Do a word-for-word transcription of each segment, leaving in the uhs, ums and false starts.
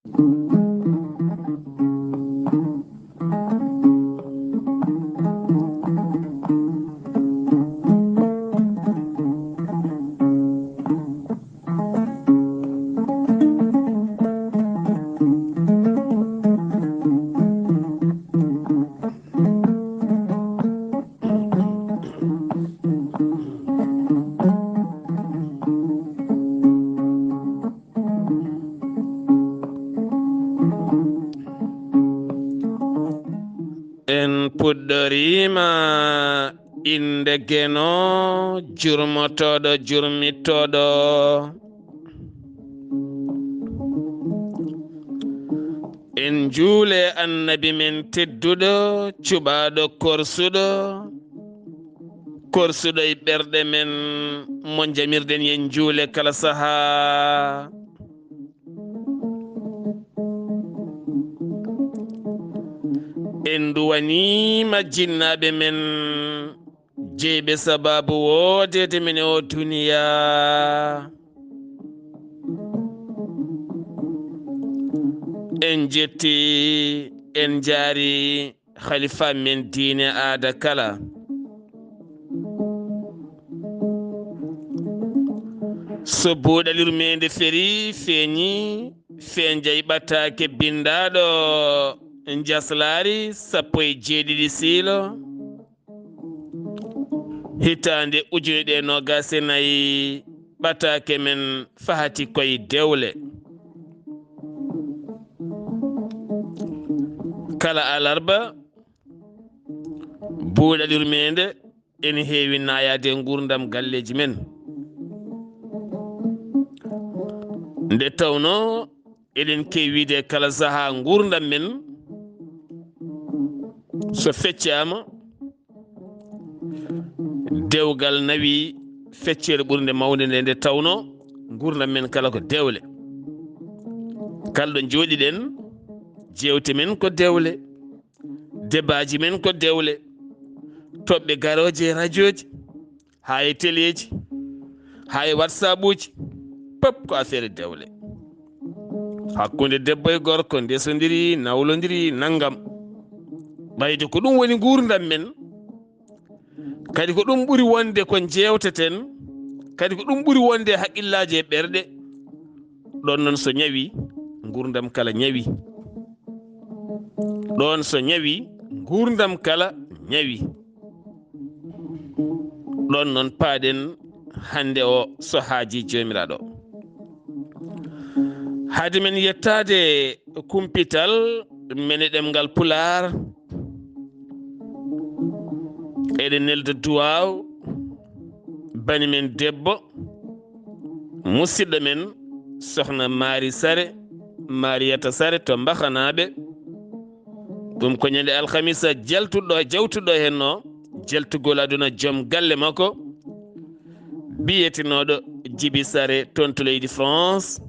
En puɗɗoriima innde Geno, jurmotooɗo, jurmitooɗo. En njuule Annabi men tedduɗo, cuɓaaɗo, korsuɗo, korsuɗo e ɓerɗe men, mo njamirɗen en njuule kala sahaa. En nduwaniima jinnaaɓe men, jeyɓe sabaabu woodeede men e oo duniyaa. En njetti, en njaari Khalifa men diine aada kala. So buuɗal yurmeende feri, feeñi, feeñay ɓataake binndaaɗo Njaslaari sappo e jeeɗiɗi siilo, hitaande ujunere e noogaas e nayi, ɓataake men fahati koye dewle. Kala alarba, buuɗal yurmeende ene heewi naayaade e nguurndam galleeji men. Nde tawnoo eɗen keewi wiyde kala sahaa nguurndam men, so feccaama, dewgal nawi feccere ɓurnde mawde nde, nde tawnoo nguurndam men kala ko dewle. Kala ɗo njooɗiɗen, jeewte men ko dewle, debaaji men ko dewle, toɓɓe garooje e rajooji, haa e teleeji, haa e WhatsAppuuji, pop ko affaire dewle. Hakkunde debbo e gorko, ndesondiri, nawlondiri, nanngam. Ɓayde ko ɗum woni nguurndam men, kadi ko ɗum ɓuri wonde ko njeewteten, kadi ko ɗum ɓuri wonde e haqqillaaji e ɓerɗe. Ɗoon noon so ñawi, nguurndam kala ñawi. Ɗoon so ñawi, nguurndam kala ñawi. Ɗoon noon paaɗen hannde o so haajii Joomiraaɗo. Hade men yettaade kumpital men e ɗemngal Pulaar, eɗen nelda duwaaw bani men debbo, musidɗo men, sokhna Maari Sare, Maariyata Sare to Mbaxanaaɓe. Ɗum ko ñande alhamisa jaltuɗo, jawtuɗo heen o, jaltugol aduna joom galle makko, biyetenooɗo Jibi Sare toon to leydi France,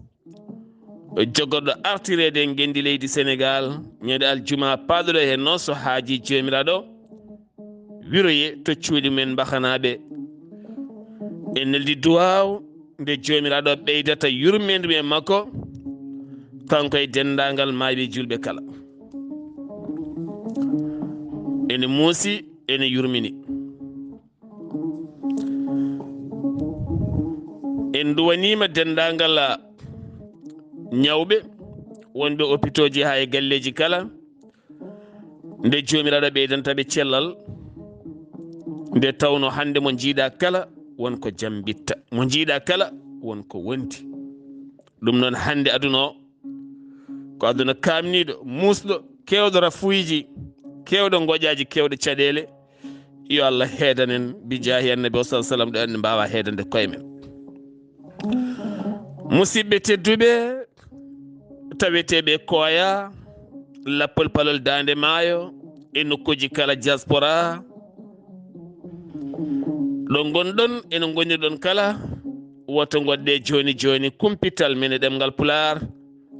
jogorɗo artireede e ngenndi leydi Senegaal, ñande aljuma paaɗuɗo heen o, so haajii Joomiraaɗo, wiroye to cuuɗi men Mbaxanaaɓe. En neldi duwaaw nde Joomiraaɗo ɓeydata yurmeende mum e makko, kanko e denndaangal maayɓe juulɓe kala. Ene muusi, ene yurmini. En nduwaniima denndaangal ñawɓe wonɓe opitooji haa e galleeji kala, nde Joomiraaɗo ɓeydanta ɓe cellal, nde tawnoo hannde mo njiiɗaa kala won ko jam mbiɗta, mo njiiɗaa kala won ko wondi. Ɗum noon hannde aduna o ko aduna kaamniiɗo, muusɗo, keewɗo rafuuji, keewɗo ngoƴaaji, keewɗo caɗeele. Yo Allah heedan en bi jaahi Annabi o sallallahu alaihi wasallam, ɗo en mbaawa heedande koye men. Musidɓe tedduɓe, taweteeɓe Koya, Lappol Palol, Daande Maayo, e nokkuuji kala diaspora, ɗo ngonɗon, ene ngonirɗon kala, woto ngoɗɗe jooni jooni kumpital men e ɗemngal Pulaar.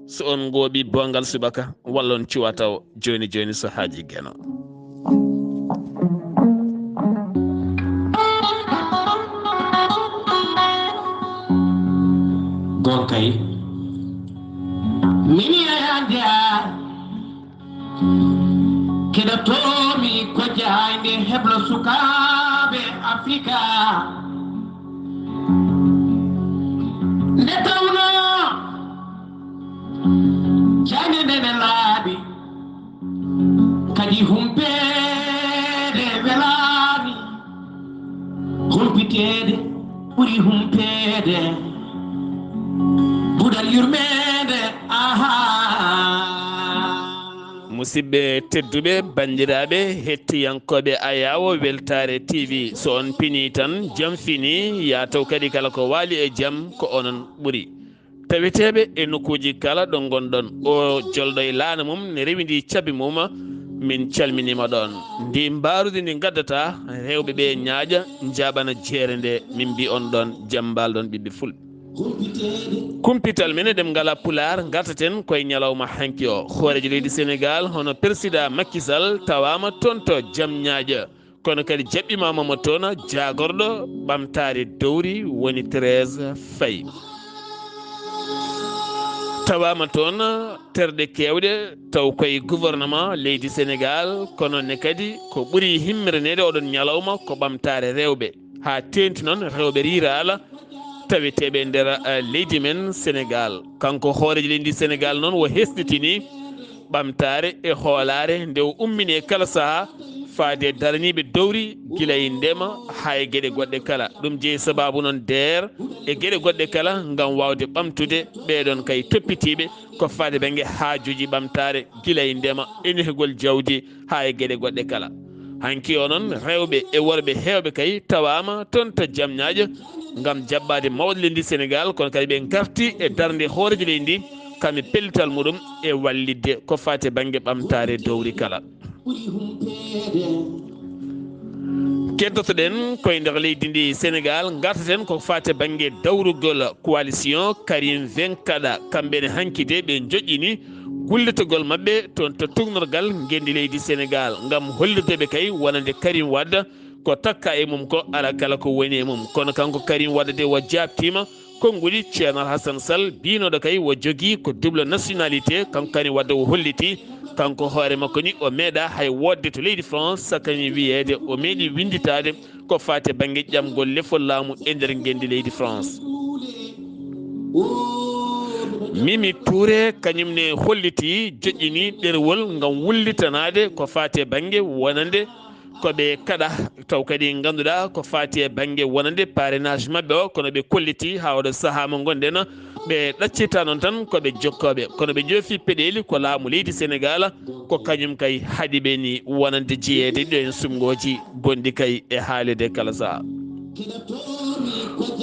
So on ngooɓi bongal subaka, walla on cuwa taw jooni jooni so haaji Geno. Gonkay. Mini Keɗotoomi ko jaaynde heblo sukaaɓe Afrika. Nde tawnoo jaaynde nde ne laaɓi, kadi humpeede welaani. Humpiteede ɓuri humpeede. Buɗal yurmeende, aha. Musidɓe tedduɓe, banndiraaɓe, hettiyankooɓe Ayaawo Weltaare T V, so on pinii tan, jam finii, yaa taw kadi kala ko waali e jam, ko onon ɓuri. Taweteeɓe e nokkuuji kala ɗo ngonɗon, o jolɗo e laana mum ne rewindii cabi mum, min calminiima ɗoon. Ndi mbaarudi ndi ngaddata, rewɓe ɓe ñaaƴa, njaaɓana jeere nde, min mbi on ɗoon, jam mbaalɗon ɓiɓɓe fulɓe. Kumpital men e ɗemngal Pulaar, ngartaten koye ñalawma hanki o. Hooreejo leydi Senegaal, hono Persidaa Makki Sal, tawaama toon to Jamñaajo. Kono kadi jaɓɓimaama mo toon jaagorɗo ɓamtaare dowri, woni Thérèse Faye. Tawaama toon terɗe keewɗe, taw koye gouvernement leydi Senegaal, kono ne kadi ko ɓuri himmirneede oɗon ñalawma ko ɓamtaare rewɓe. Haa teeŋti noon rewɓe riiraala taweteeɓe e nder, eh, leydi men Senegaal. Kanko hooreejo leydi Senegaal noon o hesɗitini ɓamtaare e hoolaare nde o ummini e kala sahaa faade e daraniiɓe dowri gila e ndema haa e geɗe goɗɗe kala. Ɗum jeyi sabaabu noon deer e geɗe goɗɗe kala ngam waawde ɓamtude ɓeeɗoon kay toppitiiɓe ko faade bannge haajuuji ɓamtaare gila e ndema e nehgol jawdi haa e geɗe goɗɗe kala. Hanki o noon, rewɓe e worɓe heewɓe kay tawaama toon to Jamñaajo ngam jaɓɓaade mawɗo leydi Senegaal, kono kadi ɓe ngarti e darnde hooreejo leydi ndi, kam e pellital muɗum e wallitde ko faati e bannge ɓamtaare dowri kala. Keddoto-ɗen koye nder leydi ndi Senegaal, ngartaten ko faati e bannge dawrugol coalition Karim Venkada. Kamɓe ne hanki de ɓe joƴƴini gullitagol maɓɓe toon to tuugnorgal ngenndi leydi Senegaal ngam hollirde ɓe kay wonande Karim Wade ko takka e mum ko, ala kala ko woni e mum. Kono kanko Karim Wade de o jaabtiima konnguɗi Ceerno Alhasan Sall, biynooɗo kay o jogii ko double nationalité, kanko Karim Wade o holliti kanko hoore makko ni o meeɗaa hay woodde to leydi France, sakani wiyeede o meeɗi winnditaade ko faati e bannge ƴamgol lefol laamu e nder ngenndi leydi France. Mimi Touré kañum ne holliti joƴƴini ɗerwol ngam wullitanaade ko faati e bannge wonande ko ɓe kaɗa, taw kadi ngannduɗaa ko faati e bannge wonande parrainage maɓɓe o, kono ɓe kolliti haa oɗo sahaa mo ngonɗen ɓe ɗaccirta noon tan ko ɓe jokkooɓe, kono ɓe joofi peɗeeli ko laamu leydi Senegaal, ko kañum kay haɗi ɓe ni wonande jeyeede ɗo en sumngooji gonɗi kay e haalirde kala sahaa.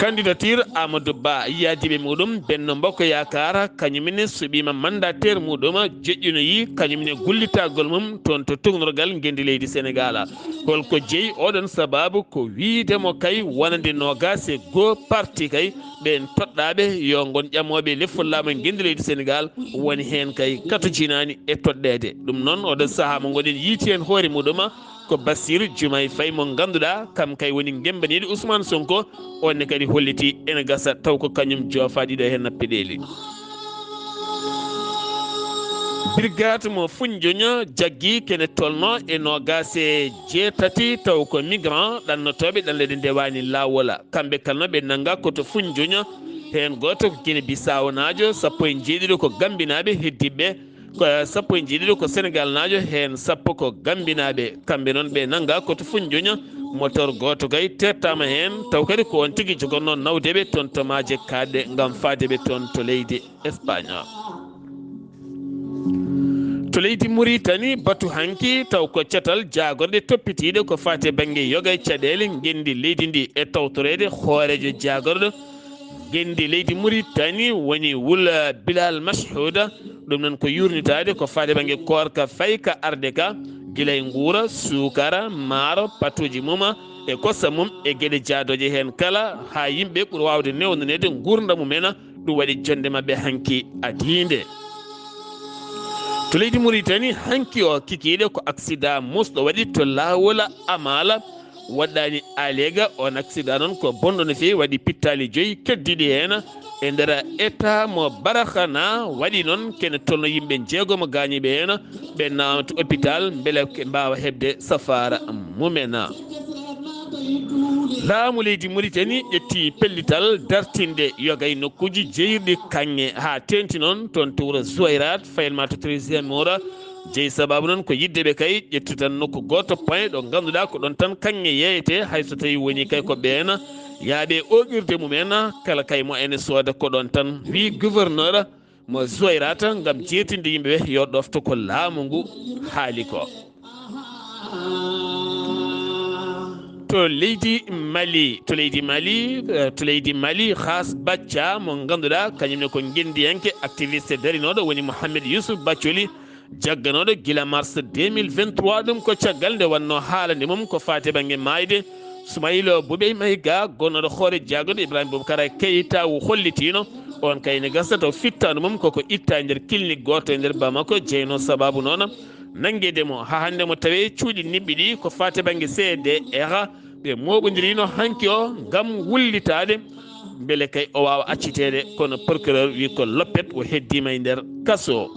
Candidature Amadou Ba, yaadiiɓe muɗum Benno Bokk Yaakaar, kañum ne suɓiima mandataire muɗum, joƴƴinoyi kañum ne gullitagol mum toon to tuugnorgal ngenndi leydi Senegaal. Holko jeyi oɗon sababu? Ko wiide mo kay wonande noogaas e goo parti kay, ɓeen toɗɗaaɓe yo ngon ƴamooɓe lefol laamu e ngenndi leydi Senegaal, woni heen kay kato jinaani e toɗɗeede. Ɗum noon, oɗo sahaa mo ngoɗen yiiti heen hoore muɗum, ko Bassirou Diomaye Faye mo ngannduɗaa, kam kay woni ngemmbaniiɗo Ousmane Sonko, on ne kadi holliti ene gasa taw ko kañum joofa ɗiɗo heen peɗeeli. Brigade mo Foundiougne jaggi kene tolno e noogaas e jeetati taw ko migrant ɗannotooɓe ɗanle ɗe ndewaani laawol. Kamɓe kala no ɓe nannga ko to Foundiougne, heen gooto ko Guinée Bissau naajo, sappo e jeeɗiɗo ko Gambinaaɓe, heddiiɓe ko sappo e jeeɗiɗo ko Senegal naajo, heen sappo ko Gambinaaɓe. Kamɓe noon ɓe nannga ko to Foundiougne, moteur gooto kay teettaama heen, taw kadi ko on tigi jogorno nawde ɓe toon to maaje kaaɗɗe ngam faade ɓe toon to leydi Espagne. To leydi Mauritanie, batu hanki taw ko catal jaagorɗe toppitiiɗe ko faati e bannge yoga e caɗeele ngenndi leydi ndi e tawtoreede hooreejo jaagorɗo ngenndi leydi Mauritanie woni Wul Bilal Mashhouda. Ɗum noon ko yuurnitaade ko faati e bannge koorka fayi ka arde ka, gila e nguura, suukara, maaro, patuuji mum e kosam mum e geɗe jaadooje heen kala, haa yimɓe ɓura waawde newndaneede nguurndam mum en. Ɗum waɗi jonnde maɓɓe hanki adiinde. To leydi Mauritanie, hanki o kikiiɗe ko aksidaa muusɗo waɗi to laawol Amala, waɗɗaani Aleega. On accident noon ko bonɗo no feewi, waɗi pittaali joyi keddiiɗi heen e nder état mo Baraxana. Waɗi noon kene tolno yimɓe njeegomo gaañiiɓe heen, ɓe naamata hôpital mbele ɓe mbaawa heɓde safaara mumen. Laamu leydi Muritani ƴetti pellital dartinde yoga e nokkuuji jeeyirɗi kaŋŋe haa teeŋti noon toon to wuro Zuwayrat, Fayel maa to treizième wuro. Jeyi sabaabu noon ko yiɗde ɓe kay ƴettu tan nokku gooto point ɗo ngannduɗaa ko ɗoon tan kaŋŋe yeeyetee, hay so tawii wonii kay ko ɓeen yaaɓe ooɓirde mumen, kala kay mo ene sooda ko ɗoon tan, wii gouverneur mo Zuwayrata, ngam jeertinde yimɓe ɓe yo ɗofto ko laamu ngu haali ko. To leydi Mali, to leydi Mali, eh, to leydi Mali, Xaas Bacca mo ngannduɗaa kañum ne ko ngenndiyanke, activiste darinooɗo, woni Mohamed Youssouf Baccoli, jagganooɗo gila mars deux mille vingt-trois. Ɗum ko caggal nde wannoo haalande mum ko faati bannge maayde Soumaïla Boubèye Maïga, gonnooɗo hoore jaagonde Ibrahima Boubacar Keita, o hollitiino on kay ne gasa taw fittaandu mum koko itta e nder clinique gooto e nder Bamako, jeynoo sabaabu noon nanngeede mo haa hannde mo tawee cuuɗi niɓɓiɗi ko faati bannge C D R. Ɓe mooɓondirino hanki o ngam wullitaade mbele kay o waawa acciteede, kono procureur wi ko loppet, o heddiima e nder kaso.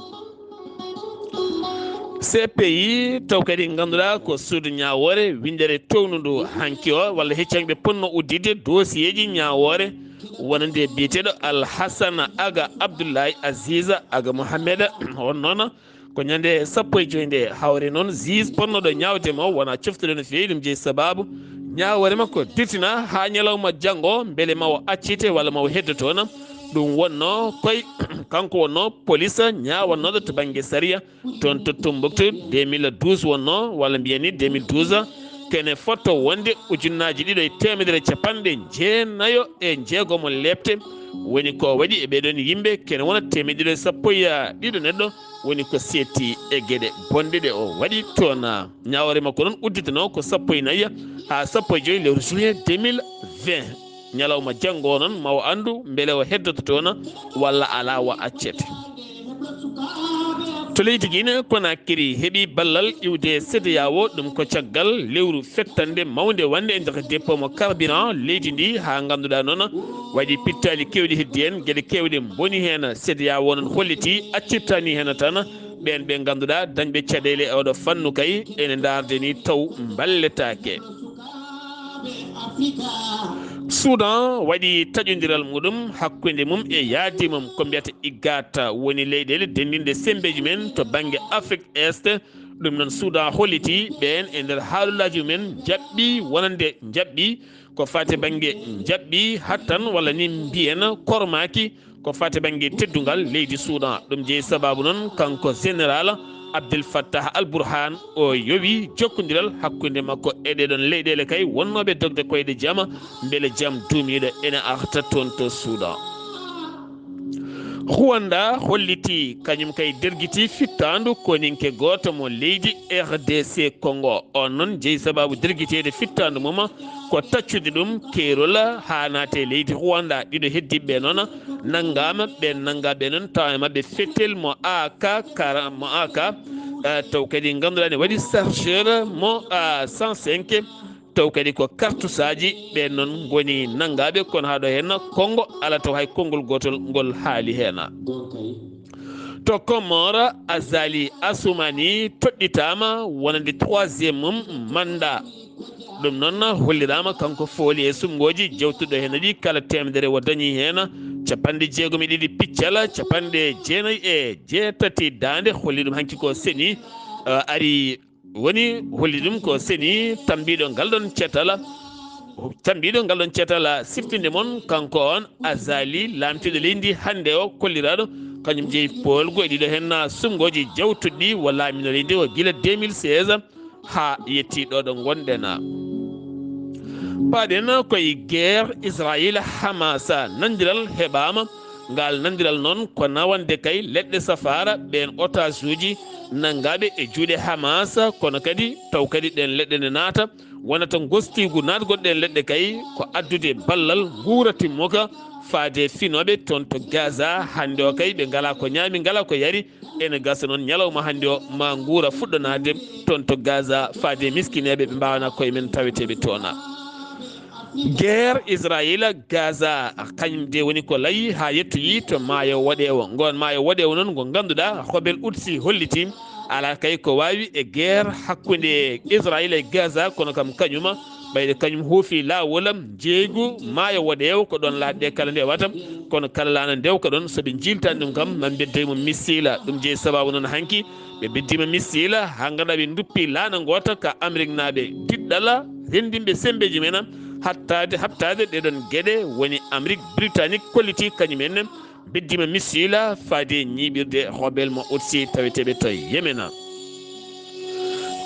C P I, taw kadi ngannduɗaa ko suudu ñaawoore winndere townundu hanki o, walla hecci hanki ɓe ponno udditde dossier ji ñaawoore wonande biyeteeɗo Alhassana Aga Abdoulaye Aziza Aga Mohamed. On noon ko ñande sappo e joy nde hawre noon, juge ponnoɗo ñaawde mo wona coftude no feewi, ɗum jeyi sababu ñaawoore makko dirtina haa ñalawma janngo, mbele ma o accite walla ma o heddo toon. Ɗum wonno koy kanko wonno police ñaawannooɗo to bannge sariya toon to Tombouctou, deux mille douze wonno, walla mbiyen ni deux mille douze. Kene fotto wonde ujunnaaji ɗiɗo e teemedere e capanɗe jeenayo e jeegomo leepte. Woni ko waɗi e ɓeɗon yimɓe kene wona teemedde ɗiɗo e sappo e ɗiɗo neɗɗo woni ko seetti e geɗe bonɗe ɗe o waɗi toon. Ñaawore makko noon udditano ko sappo e nayi haa sappo e joy lewru juillet deux mille vingt. Ñalawma janngo o noon ma o anndu mbele o heddoto toon walla alaa, wa accete. To leydi Guinée Conakry heɓi ballal iwde C D A O, ɗum ko caggal lewru fettande mawnde wonde e nder dépôt mo carburant leydi ndi, haa ngannduɗaa noon waɗi pittaali keewɗi heddi heen, geɗe keewɗe mboni heen. C D A O noon holliti accirtani heen tan ɓeen ɓe ngannduɗaa dañɓe caɗeele e oɗo fannu kay ene ndaarde ni taw mballetaake. Soudan waɗi taƴondiral muɗum hakkunde mum e yaadi mum ko mbiyata IGAD, woni leyɗeele denndinɗe semmbeeji men to bannge Afrique Est. Ɗum noon Soudan holliti ɓeen e nder haalolaaji mumen jaɓɓi wonande jaɓɓi ko faati bannge jaɓɓi hattan walla ni mbiyen kormaaki ko faati bannge teddungal leydi Soudan. Ɗum jeyi sababu noon kanko général Abdel Fattah Al Burhan o yowi jokkondiral hakkunde makko e ɗeɗon leyɗeele kay wonnooɓe dogde koyɗe jama mbele jam duumiiɗo ene arta toon to Soudan. Rwanda holliti kañum kay dergiti fittaandu koninke gooto mo leydi R D C Congo. On noon jeyi sababu dergiteede fittaandu mum ko taccude ɗum keerol haa naate leydi Rwanda. Ɗiɗo heddiiɓe noon nanngaama, ɓeen nanngaaɓe noon tawa e maɓɓe fetel mo A K quarante, mo A K, eh, taw kadi ngannduɗaa ne waɗi chargeur mo, ah, cent cinq, taw kadi ko kartusaaji. Ɓeen noon ngoni nanngaaɓe, kono haa ɗo heen Congo alaa taw hay konngol gootol ngol haali heen. To Comores, Azali Assoumani toɗɗitaama wonande troisième mum mandat. Ɗum noon holliraama kanko fooli e suɓngooji jawtuɗo heen ɗi kala teemedere o dañi heen capanɗe jeegom e ɗiɗi piccal, capanɗe jeenayi e jeetati daande, holli ɗum hanki ko seni, eh, ari woni holli ɗum ko seni tambiiɗo ngal ɗon cetal, tambiiɗo ngal ɗon cetal siftinde mon kanko on Azali, laamtiiɗo leydi hannde o kolliraaɗo, kañum jeyi poolgu e ɗiɗo heen suɓngooji jawtuɗi o laamino leydi o gila deux mille seize haa yetti ɗo ɗo ngonɗen. Paɗen koye guerre Israël Hamas, nandiral heɓaama. Ngal nandiral noon ko nawande kay leɗɗe safaara ɓeen otage uji nanngaaɓe e juuɗe Hamas, kono kadi taw kadi ɗeen leɗɗe ne naata wonata ngostiigu naatgol ɗeen leɗɗe kay ko addude ballal nguura timmuka faade finooɓe toon to Gaza. Hannde o kay ɓe ngalaa ko ñaami, ngalaa ko yari. Ene gasa noon ñalawma hannde o ma nguura fuɗɗo naatde toon to Gaza faade miskineeɓe ɓe mbaawanaa koye men taweteeɓe toona. Guerre Israël Gaza, kañum de woni ko layi haa yettoyi to maayo woɗeewo. Ngoon maayo woɗeewo noon ngo ngannduɗaa Hobel Utsi holliti alaa kay ko waawi e guerre hakkunde Israël e Gaza, kono kam kañuma ɓayde kañum huufi laawol am njeeygu maayo woɗeewo ko ɗoon laaɗe kala ndewata. Kono kala laana ndewka ɗoon so ɓe njiiltaani ɗum kam ma mbeddoy mo missila. Ɗum jeyi sabaabu noon hanki ɓe beddiima missila haa ngannduɗaa ɓe nduppi laana ngoota ka Ameriknaaɓe diɗɗala renndinɓe semmbeeji men hattaade haɓtaade ɗee ɗoon geɗe woni Amerik, Britanik kolliti kañum en beddiima missila faade ñiiɓirde Hobel mo Utsi taweteeɓe to Yemena.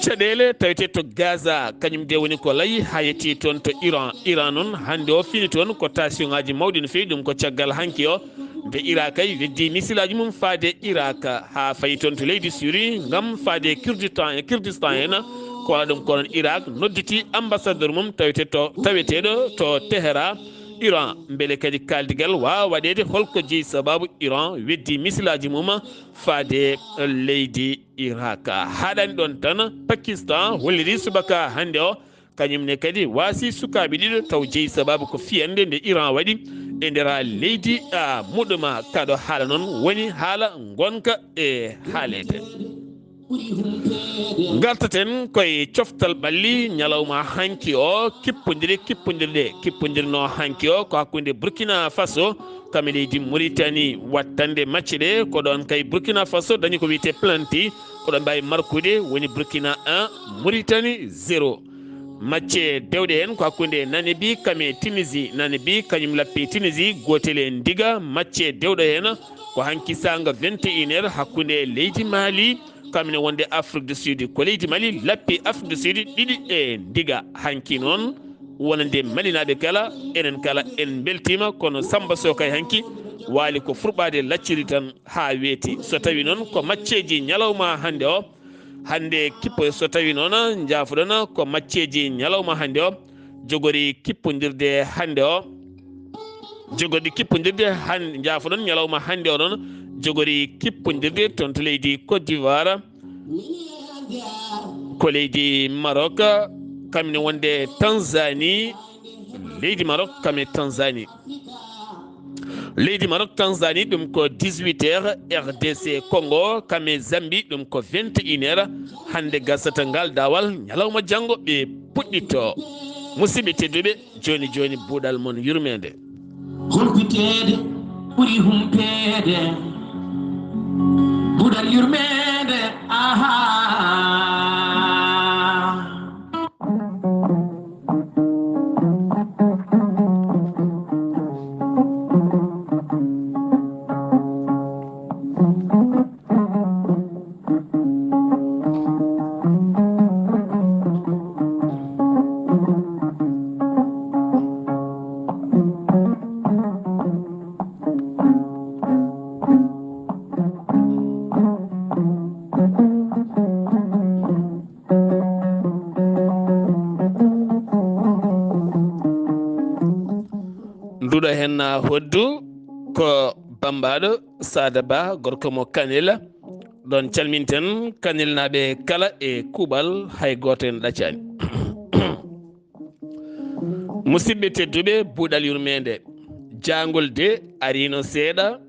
Caɗeele tawetee to Gaza kañum de woni ko layi haa yettii toon to Iran. Iran noon hannde o fini toon ko tension ŋaaji mawɗi no feewi, ɗum ko caggal hanki o nde Irak ay weddi misilaaji mum faade Irak haa fayi toon to leydi Syrie ngam faade Kurdistan, Kurdistan en. Ko wala ɗum ko noon Irak nodditi ambassadeur mum tawete to, taweteeɗo to Tehran, Iran, mbele kadi kaaldigal waawa waɗeede holko jeyi sabaabu Iran weddi misilaaji mum faade leydi Irak. Haaɗani ɗoon tan, Pakistan holliri subaka hannde o kañum ne kadi waasi sukaaɓe ɗiɗo taw jeyi sabaabu ko fiyannde nde Iran waɗi e nder leydi, a, muɗuma. Kaɗo haala noon woni haala ngonka e haaleede. Ngartaten koye coftal ɓalli ñalawma hanki o, kippondire, kippondirɗe, kippondirno hanki o ko hakkunde Burkina Faso kam e leydi Mauritanie. Wattande macce ɗe ko ɗoon kay Burkina Faso dañi ko wiyetee planti, ko ɗoon mbaawi markude woni Burkina un, Mauritanie zéro. Macce dewɗe heen ko hakkunde Namibi kam e Tunisie. Namibi kañum lappi Tunisie gootel e ndiga. Macce dewɗo heen ko hanki saanga vingt et une heures hakkunde leydi Mali kam ene wonde Afrique du Sud. Ko leydi Mali lappi Afrique du Sud ɗiɗi e ndiga. Hanki noon wonande Malinaaɓe kala, enen kala en mbeltiima, kono Samba Sow kay hanki waali ko furɓaade lacciri tan haa weeti. So tawi noon ko macceeji ñalawma hannde o, hannde kippo, so tawi noon njaafoɗon ko macceeji ñalawma hannde o, jogori kippondirde hannde o, jogori kippondirde han-, njaafoɗon ñalawma hannde o noon, jogori kippondirde toon to leydi Côte d'Ivoire, ko leydi Maroc, kam ne wonde Tanzanie, leydi Maroc kam e Tanzanie. Leydi Maroc, Tanzanie, ɗum ko dix-huit heures, R D C Congo, kam e Zambie, ɗum ko vingt et une heures. Hannde gasata ngal daawal, ñalawma janngo ɓe puɗɗito. Musidɓe tedduɓe, jooni jooni buuɗal mon yurmeende. Humpiteede ɓuri humpeede, buuɗal yurmeende, ahaa. Nduɗo hen na hoddu ko Bambaɗo Sada Ba, gorko mo Kanel. Ɗon calminten Kanelnaaɓe kala e kuuɓal, hay gooto en ɗaccaani. Musidɓe tedduɓe, buuɗal yurmeende, jaangol de ariino seeɗa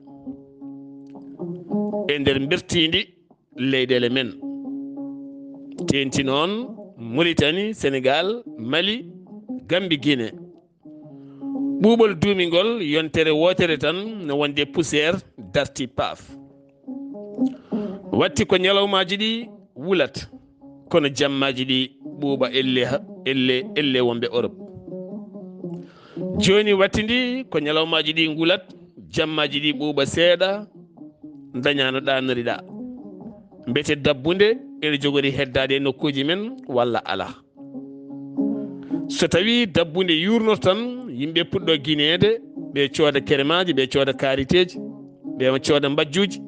e nder mbertiindi leyɗeele men. Teenti noon Mauritanie, Sénégal, Mali, Gambie, Guinée. Ɓuuɓol duumingol yontere wootere tan no wonde poussière darti paaf. Watti ko ñalawmaaji ɗi wulat, kono jammaaji ɗi ɓuuɓa elle, elle, elle wonɓe Europe. Jooni watti ndi ko ñalawmaaji ɗi ngulat, jammaaji ɗi ɓuuɓa seeɗa, dañaa no ɗaanoriɗaa. Mbete dabbunde ene jogori heddaade e nokkuuji men walla alaa? So tawii dabbunde yuurnor tan, yimɓe puɗɗo gineede, ɓe cooda keremaaji, ɓe cooda kaariteeji, ɓe cooda mbajjuuji.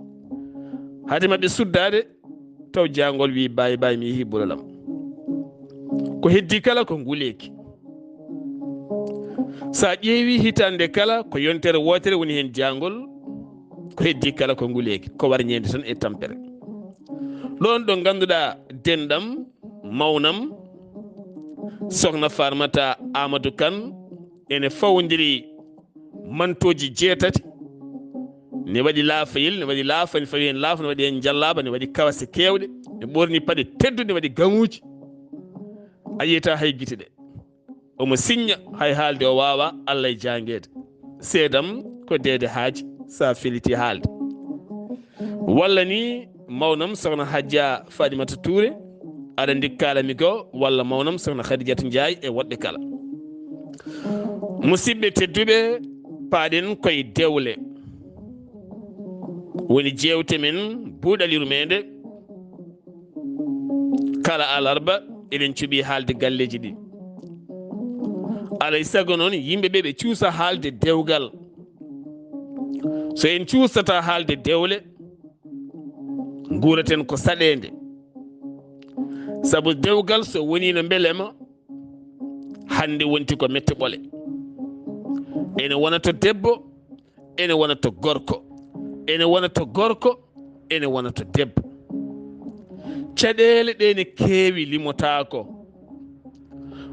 Hade maɓɓe suddaade, taw jaangol wii, "Baay, baay, mi yehii bulol am." Ko heddi kala ko nguleeki. So a ƴeewi hitaande kala ko yontere wootere woni heen jaangol, ko heddi kala ko nguleeki, ko warñeende tan e tampere. Ɗoon ɗo ngannduɗaa denɗam, mawnam, Sokhna Farmata Amadou Kane, ene fawondiri mantooji jeetati, ne waɗi laafayel, ne waɗi laafa, ne fawi heen laafa, ne waɗi heen jallaaba, ne waɗi kawase keewɗe, ne ɓorni paɗe tedduɗe, ne waɗi gaŋuuji. A yiyata hay gite ɗe. Omo siñña hay haalde o waawaa, Allah e jaangeede. Seedam ko deede haaji, so a felliti haalde. Walla ni mawnam Sokhna Hajja Fadimata Touré, aɗa anndi ko kaalanmi ko, walla mawnam Sokhna Khadijatu Njaay e woɗɓe kala. Musidɓe tedduɓe, paaɗen koye dewle. Woni jeewte men buuɗal yurmeende. Kala alarba, eɗen cuɓii haalde galleeji ɗi. Alay sago noon, yimɓe ɓe, ɓe cuusa haalde dewgal. So en cuusataa haalde dewle, nguuraten ko saɗeende. Sabu dewgal so woniino mbelema, hannde wonti ko mette ɓole. Ene wona to debbo, ene wona to gorko, ene wona to gorko, ene wona to debbo. Caɗeele ɗe ne keewi, limotaako.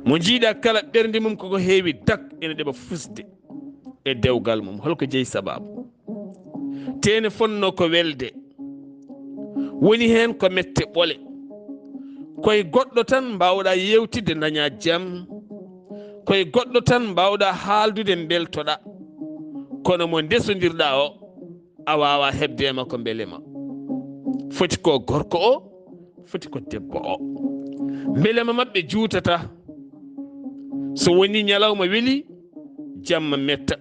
Mo njiiɗa kala ɓernde mum koko heewi dak, ene ɗeɓa fusde e dewgal mum. Holko jeyi sababu? Te ene fonnoo ko welde. Woni heen ko mette ɓole. Koye goɗɗo tan mbaawɗa yeewtidde, ndaña jam. Koye goɗɗo tan mbaawɗa haaldude, mbeltoɗa. Kono mo ndesondirɗa o, a waawaa heɓde e makko mbelema. Foti ko gorko o, foti ko debbo o. Mbelema maɓɓe juutata. So woni ñalawma weli, jamma metta.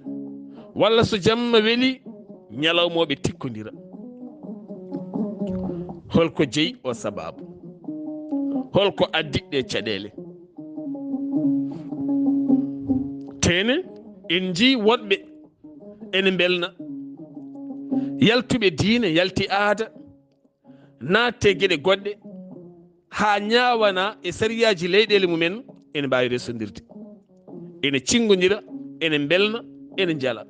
Walla so jamma weli, ñalawma o ɓe tikkondira. Holko jeyi o sababu? Holko addi ɗe caɗeele? Te ene, en njii woɗɓe ene mbelna. Yaltuɓe diine, yalti aada, naatte geɗe goɗɗe, haa ñaawana e sariyaaji leyɗeele mumen, ene mbaawi resondirde. Ene cinngondira, ene mbelna, ene njala.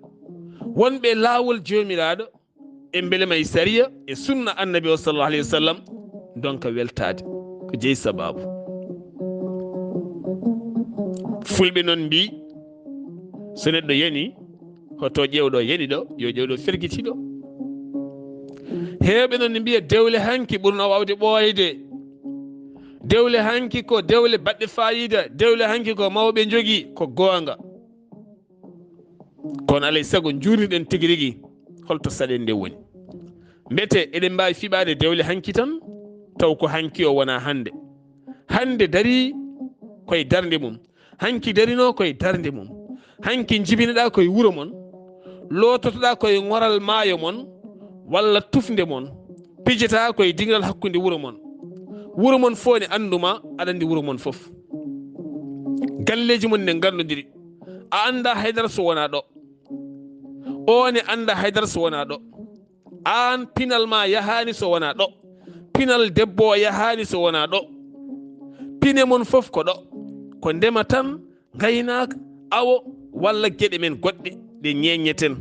Wonɓe e laawol Joomiraaɗo, e mbelema e sariya, e sunna Annabi o, sallallahu alayhi wa sallam, ndonka weltaade. Ko jeyi sababu? Fulɓe noon mbii, so neɗɗo yani, hoto ƴeew ɗo yani ɗo, yo ƴeew ɗo fergiti ɗo. Heewɓe noon ne mbiya dewle hanki ɓurno waawde ɓooyde. Dewle hanki ko dewle baɗɗe faayiida, dewle hanki ko mawɓe njogii, ko goonga. Kono alay sago njuurnirɗen tigi rigi holto saɗeende nde woni. Mbete eɗen mbaawi fiɓaade dewle hanki tan, taw ko hanki o wonaa hannde. Hannde darii koye darnde mum. Hanki darinoo koye darnde mum. Hanki njibinoɗaa koye wuro mon, loototoɗaa koye ŋoral maayo mon, walla tufnde mon, pijataa koye diŋiral hakkunde wuro mon. Wuro mon fof ne annduma, aɗa anndi wuro mon fof. Galleeji mon ne nganndondiri. A anndaa haydara so wonaa ɗo. O ne anndaa haydara so wonaa ɗo. Aan, pinal ma yahaani so wonaa ɗo. Pinal debbo o yahaani so wonaa ɗo. Pine mon fof ko ɗo. Ko ndema tan, ngaynaaka, awo, walla geɗe men goɗɗe ɗe ñeeñeten.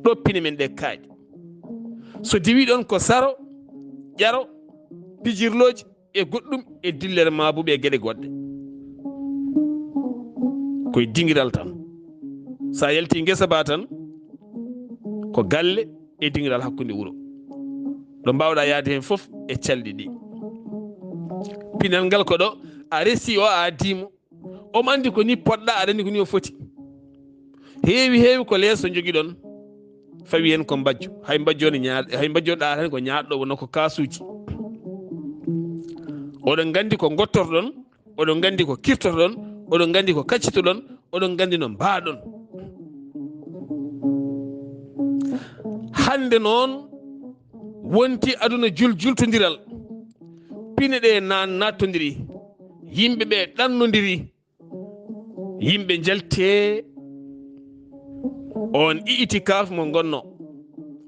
Ɗo pine men ɗe kaaɗi. So diwii ɗoon ko saro, ƴaro, pijirlooji, e goɗɗum e dillere maabuɓe e geɗe goɗɗe. Koye dingiral tan. So a yaltii ngesa ba tan, ko galle e dingiral hakkunde wuro. Ɗo mbaawɗaa yahde heen fof e calɗi ɗi. Pinal ngal ko ɗo, a resi o, a addii mo. Omo anndi ko ni poɗɗa, aɗa anndi ko ni o foti. Heewi, heewi ko leeso njogiɗon, fawi heen ko mbajjo. Hay mbajjo ne ñaa-, hay mbajjo ɗaata heen ko ñaaɗɗo, wonno ko kaasuuji. Oɗon nganndi ko ngottorɗon, oɗon nganndi ko kirtotoɗon, oɗon nganndi ko kaccitoɗon, oɗon nganndi no mbaaɗon. Hannde noon wonti aduna jul-, jultondiral. Pine ɗe naan-, naattondiri. Yimɓe ɓe ɗannondiri. Yimɓe njaltee, oon itikaf mo ngonno,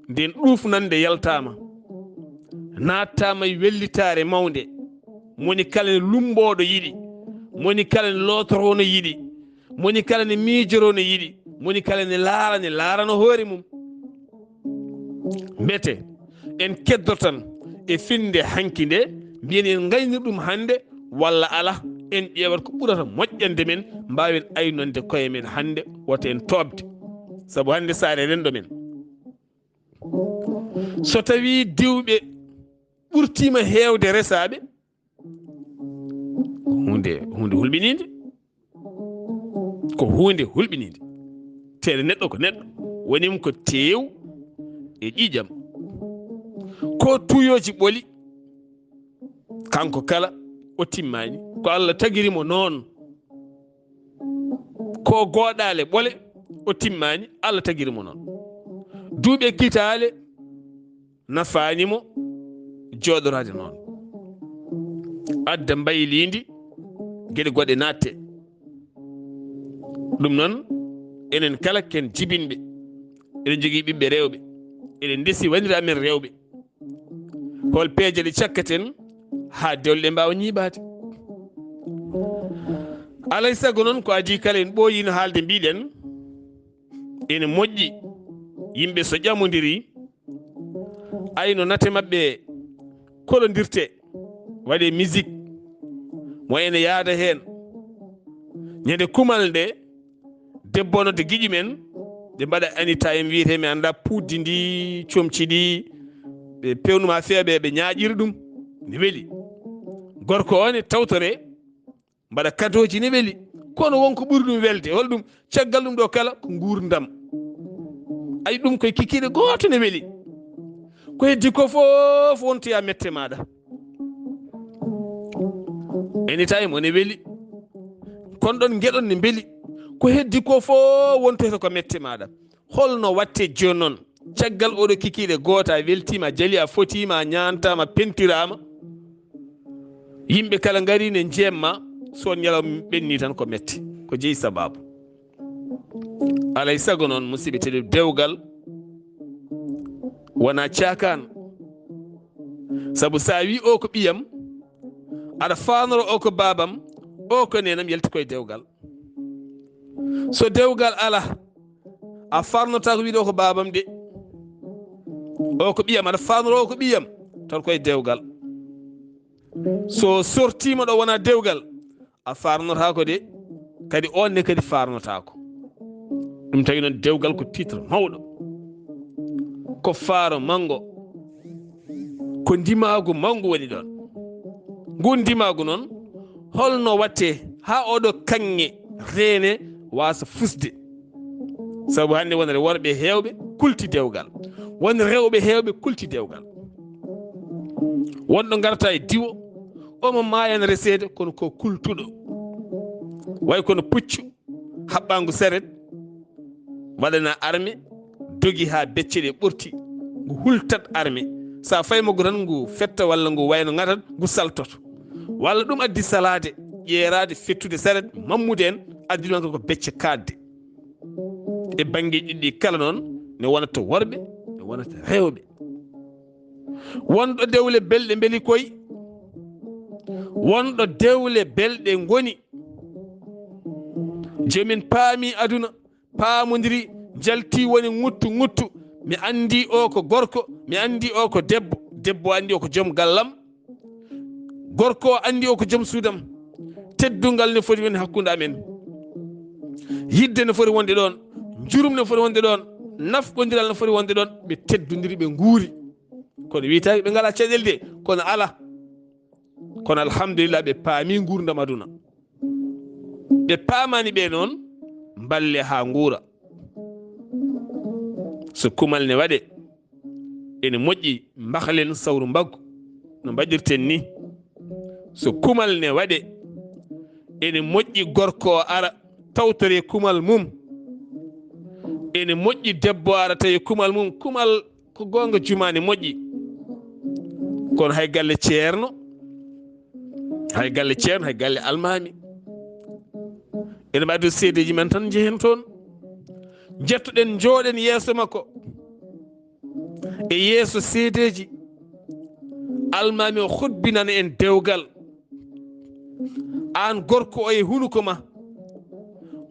nden ɗuufnande yaltaama, naattaama e wellitaare mawnde. Moni kala ne lumbooɗo yiɗi. Moni kala ne lootoroo no yiɗi. Moni kala ne miijoroo no yiɗi. Moni kala ne laara ne laarano hoore mum. Mbete en keddotan e finde hanki nde, mbiyen en ngaynir ɗum hannde walla ala, en ƴeewat ko ɓurata moƴƴande men, mbaawen aynonde koye men hannde, wota en toobde. Sabu hannde saare renndo men, so tawii diwɓe ɓurtiima heewde resaaɓe, ko huunde, huunde hulɓiniinde. Ko huunde hulɓiniinde. Tele neɗɗo ko neɗɗo, woni mo ko teew e ƴiƴam. Ko tuyooji ɓoli, kanko kala o timmaani. Ko Allah tagiri mo noon. Ko gooɗaale ɓole, o timmaani, Allah tagiri mo noon. Duuɓi e kitaale, nafaani mo jooɗoraade noon. Adda mbayliindi, geɗe goɗɗe naatte. Ɗum noon, enen kala ken jibinɓe, eɗen jogii ɓiɓɓe rewɓe, eɗen ndesi woniraaɓe men rewɓe. Hol peeje ɗe cakkaten haa dewle ɗe mbaawa ñiiɓaade? Alay sago noon, ko adii kala en ɓooyiino haalde, mbiɗen ene moƴƴi yimɓe so ƴamondirii, ay no nate maɓɓe kolondirte, waɗe musique, mo ene yaada heen. Ñande kumal nde, debbo nodde giƴi men, ɓe mbaɗa anytime wiyetee, mi anndaa, puuddi ndi, comci ɗi, ɓe pewnuma feeɓe, ɓe ñaaƴira ɗum, ne weli. Gorko o ne tawtore, mbaɗa kadooji ne weli. Kono won ko ɓuri ɗum welde. Hol ɗum? Caggal ɗum ɗo kala ko nguurndam. Ay, ɗum koye kikiiɗe gooto ne weli. Ko heddi ko fof wontoya mette maaɗa. Anytime o ne weli. Kon ɗon ngeɗon ne mbeli. Ko heddi ko fof wontoyta ko mette maaɗa. Holno watte jooni noon? Caggal oɗo kikiiɗe gooto, a weltiima, a jali, a fotiima, a ñaantaama, a pentiraama. Yimɓe kala ngari ne njeemma, so on ñalawma ɓenni tan ko mette. Ko jeyi sababu. Alay sago noon, musidɓe tedduɓe, dewgal wona caakaan. Sabu so a wi o ko ɓiyam, aɗa faanoro o ko baabam, o ko neenam, yalti koye dewgal. So dewgal ala, a farnotaako wiide o ko baabam de. O ko ɓiyam, aɗa farnoro o ko ɓiyam, tan koye dewgal. So sortiima ɗo wona dewgal, a farnotaako de, kadi on ne kadi farnotaako. Ɗum tagi noon dewgal ko titre mawɗo, ko faaro manngo, ko ndimaagu mawngu woni ɗoon. Ngun ndimaagu noon, holno watte haa oɗo kaŋŋe reene waasa fusde? Sabu hannde won worɓe heewɓe kulti dewgal, won rewɓe heewɓe kulti dewgal. Wonɗo ngarta e diwo, omo maayana reseede, kono ko kultuɗo. Way kono puccu haɓɓaangu seret, waɗana arme, dogi haa becce ɗe ɓorti, ngu hultat arme. So a faymaggu tan, ngu fetta walla ngu wayno ŋatat, ngu saltoto. Walla ɗum addi salaade, ƴeeraade, fettude seret, mammude en, addi ɗum ko becce kaadde. E banngeeji ɗiɗi kala noon, ne wonata worɓe, ne wonata rewɓe. Wonɗo dewle belɗe mbeli koy, wonɗo dewle belɗe ngoni. Jomin paami aduna, paamondiri, njalti woni ŋuttu ŋuttu. Mi anndi o ko gorko, mi anndi o ko debbo, debbo anndi o ko joom gallam. Gorko o anndi o ko joom suudam. Teddungal ne foti wonde hakkunde amen. Yidde ne foti wonde ɗoon. Njurum ne foti wonde ɗoon. Nafqondiral ne foti wonde ɗoon. Ɓe teddondiri, ɓe nguuri. Kono wiyetaake ɓe ngalaa caɗeele de, kono alaa. Kono alhamdulillah, ɓe paami nguurndam aduna. Ɓe paamaani ɓe noon, mballe haa nguura. So kumal ne waɗe, ene moƴƴi mbahlen sawru mbaggu no mbaɗirten ni. So kumal ne waɗe, ene moƴƴi gorko o ara tawtore kumal mum. Ene moƴƴi debbo ara tawi kumal mum. Kumal ko goonga, jumaani moƴƴi. Kono hay galle ceerno, hay galle ceerno, hay galle almaami, ene mbaɗi seedeeji men tan njehen toon. Njettoɗen, njooɗen yeeso makko, e yeeso seedeeji. Almaami o hutbinana en dewgal. Aan gorko o e hunuko ma,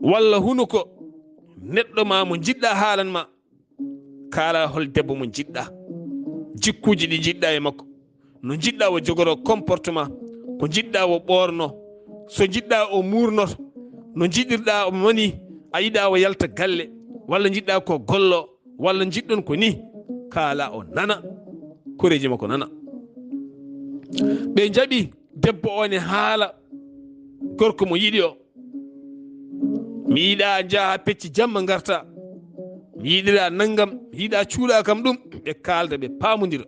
walla hunuko neɗɗo ma mo njiɗɗa haalan ma, kaala hol debbo mo njiɗɗa, jikkuuji ɗi njiɗɗa e makko, no njiɗɗa o jogoro comportement, ko njiɗɗa o ɓoorno, so njiɗɗa o muurnoto, no njiɗirɗa o mani, a yiɗa o yalta galle, walla njiɗɗa ko gollo, walla njiɗɗon ko ni, kaala o nana, koreeji makko nana. Ɓe njaɓi debbo o ne haala gorko mo yiɗi o. Mi yiɗa njaha pecci jamma ngarta. Mi yiɗira nangam, mi yiɗa cuuɗa kam ɗum. Ɓe kaalda, ɓe paamodira.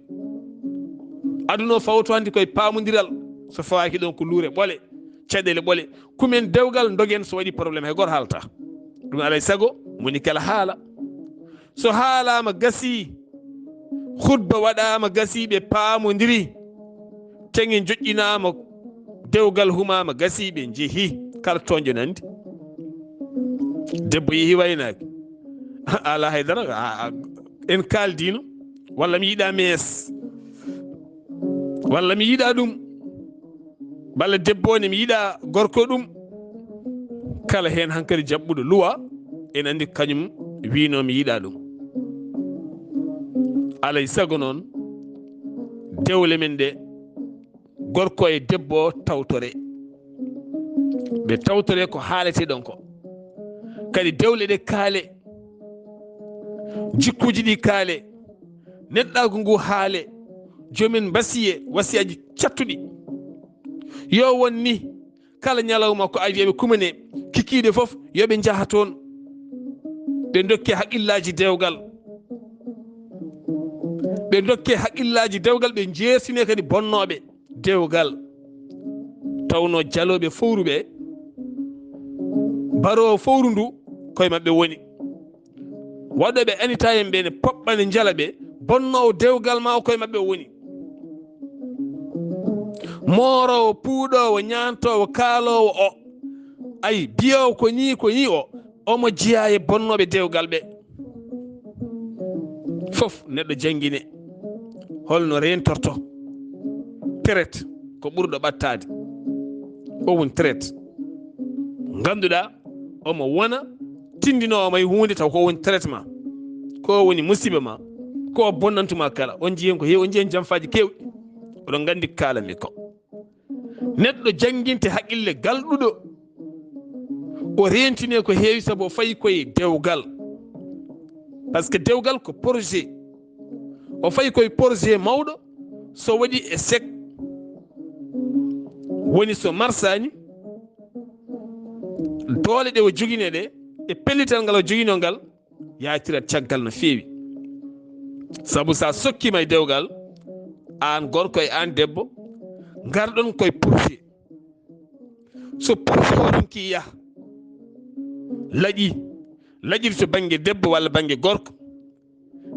Aduna o fawto hannde koye paamondiral. So fawaaki ɗon ko luure ɓole, caɗeele ɓole. Kumen dewgal ndogen so waɗi problème hay goto haalta. Ɗum alay sago moni kala haala. So haalaama gasii, khutba waɗaama gasii, ɓe paamondiri, teŋe joƴƴinaama, dewgal humaama gasii, ɓe njehi, kala toonjo nandi. Debbo yehi waynaaki. Alaa hay dara, a, a, en kaaldiino, walla mi yiɗa mees, walla mi yiɗa ɗum. Balla debbo ne mi yiɗa gorko ɗum. Kala heen hankadi jaɓɓuɗo luwa, en anndi kañum wiino mi yiɗa ɗum. Alay sago noon, dewle men ɗe, gorko e debbo tawtore. Ɓe tawtore ko haalete ɗon ko. Kadi dewle ɗe kaale, jikkuuji ɗi kaale, neɗɗaagu ngu haale, joomen mbasiye wasiyaaji cattuɗi. Yo won ni, kala ñalawma ko adii eɓe kumane, kikiiɗe fof yo ɓe njaha toon. Ɓe ndokke haqillaaji dewgal. Ɓe ndokke haqillaaji dewgal, ɓe njeertine kadi bonnooɓe dewgal. Tawno jalooɓe fowru ɓe, baroowo fowru ndu, koye maɓɓe woni. Waɗooɓe anita en ɓe ne poɓɓa ne njala ɓe, bonnoowo dewgal ma o koye maɓɓe o woni. Mooroowo, puuɗoowo, ñaantoowo, kaaloowo o, ay, biyoowo ko nii, ko nii o, omo jeyaa e bonnooɓe dewgal ɓe. Fof neɗɗo janngine holno reentorto. Traite ko ɓurɗo ɓattaade. O woni traite. Ngannduɗaa omo wona tindinoowo ma e huunde taw ko o woni traitement. Ko o woni musiba ma. Ko o bonnantuma kala. On njiyen ko heewi, on njiyen jamfaaji keewɗi. Oɗon nganndi ko kaalanmi ko. Neɗɗo jannginte haqqille galɗuɗo. O reentine ko heewi sabu o fayi koye dewgal. Parce que dewgal ko projet. O fayi koye projet mawɗo, so waɗi échec, woni so marsaani, doole ɗe o joginoo ɗe, e pellital ngal o joginoo ngal, yaatirat caggal no feewi. Sabu so a sokkiima e dewgal, aan gorko e aan debbo, ngarɗon koye projet. So projet o ronki yaha, laƴi, laƴiri to bannge debbo walla bannge gorko,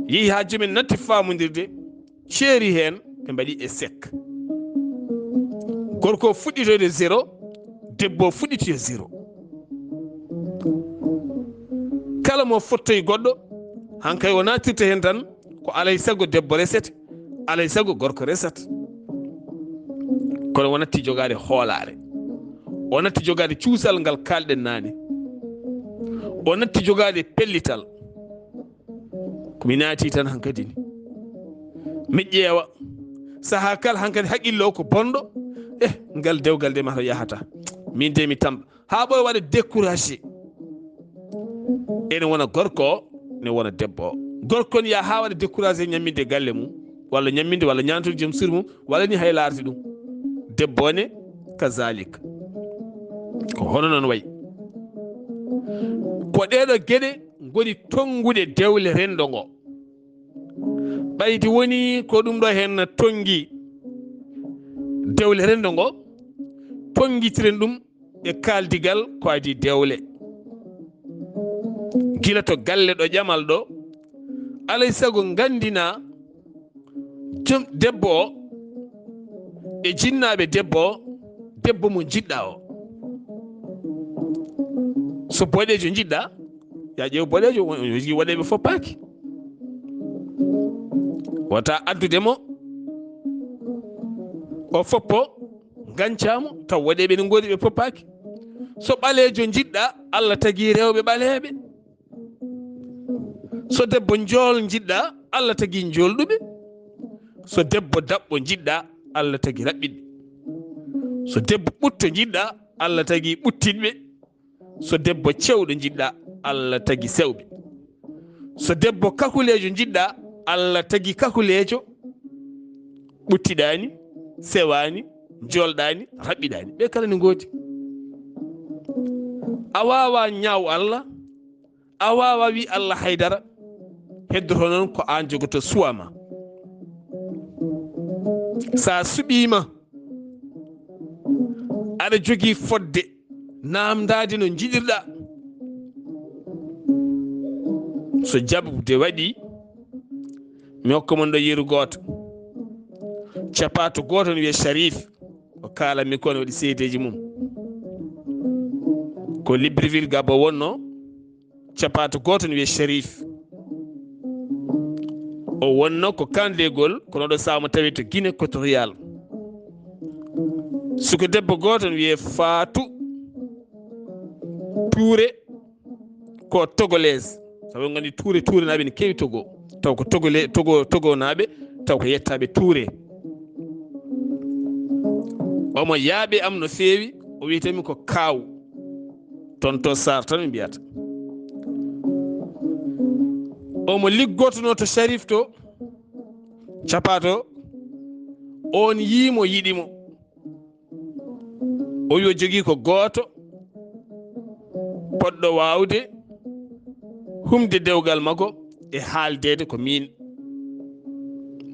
yehi haa joomen natti faamondirde, ceeri heen, ɓe mbaɗi échec. Gorko o fuɗɗitoyde zéro, debbo o fuɗɗitoya zéro. Kala mo fottoyi goɗɗo, hankay o naatirta heen tan, ko alay sago debbo resete, alay sago gorko resat. Kono o natti jogaade hoolaare. O natti jogaade cuusal ngal kaalɗen naane. O natti jogaade pellital. Ko mi naati tan hankadi ni. Mi ƴeewa. Sahaa kala hankadi haqqille o ko bonɗo. Eh, ngal dewgal de ma to yahata. Min de mi tamba. Haa ɓooya waɗa découragé. Ene wona gorko o, ne wona debbo o. Gorko ne yaha haa waɗa découragé ñamminde galle mum, walla ñamminde, walla ñaantude joom suudu mum, walla ni hay laarde ɗum. Debbo o ne, kazalik. Ko hono noon wayi. Ko ɗeeɗo geɗe ngoni tonnguɗe dewle renndo ngo. Ɓaydi woni ko ɗum ɗo heen tonngi dewle renndo ngo, tonngitiren ɗum e kaaldigal ko adii dewle. Gila to galle ɗo ƴamal ɗo, alay sago nganndina joom debbo o e jinnaaɓe debbo o, debbo mo njiɗɗa o. So boɗeejo njiɗɗa, ya ƴeew boɗeejo, o jogii woɗeeɓe foppaaki. Wata addude mo o foppo, ngancaa mo, taw waɗi ɓe no ngoodi ɓe poppaaki. So ɓaleejo njiɗɗaa, Allah tagi rewɓe ɓaleeɓe. So debbo njool njiɗɗaa, Allah tagi njoolɗuɓe. So debbo daɓɓo njiɗɗaa, Allah tagi raɓɓiɗɓe. So debbo ɓutto njiɗɗaa, Allah tagi ɓuttitɓe. So debbo cewɗo njiɗɗaa, Allah tagi sewɓe. So debbo kakuleejo njiɗɗaa, Allah tagi kakuleejo ɓuttiɗaani, sewaani, njoolɗaani, raɓɓiɗaani. Ɓe kala ne ngoodi. A waawaa ñaaw Allah, a waawaa wi Allah haydara, heddoto noon ko aan jogoto suwa ma. So a suɓiima, aɗa jogii fodde naamndaade no njiɗirɗaa. So jaɓde waɗi, mi hokka mon ɗo yeru gooto. Capaato gooto no wiyee Sharif. O kaalanmi ko ne waɗi seedeeji mum. Ko Libreville Gabon wonnoo. Capaato gooto no wiyee Sharif. O wonnoo ko kandegol, kono ɗo saama tawi to Guinée Equatorial. Suka debbo gooto no wiyee Fatou Touré, ko Togolais. Sabu en nganndi Touré, Touré naaɓe ne keewi Togo. Taw ko Togole-, Togo, Togo naaɓe, taw ko yettaaɓe Touré. Omo yaaɓe am no feewi, o wiyetee mi ko Kaaw. Toon to Sarr tan ɓe mbiyata. Omo liggotonoo to Sharif to, capaato, oon yii mo, yiɗi mo. O wi o jogii ko gooto poɗɗo waawde humde dewgal makko e haaldeede ko miin.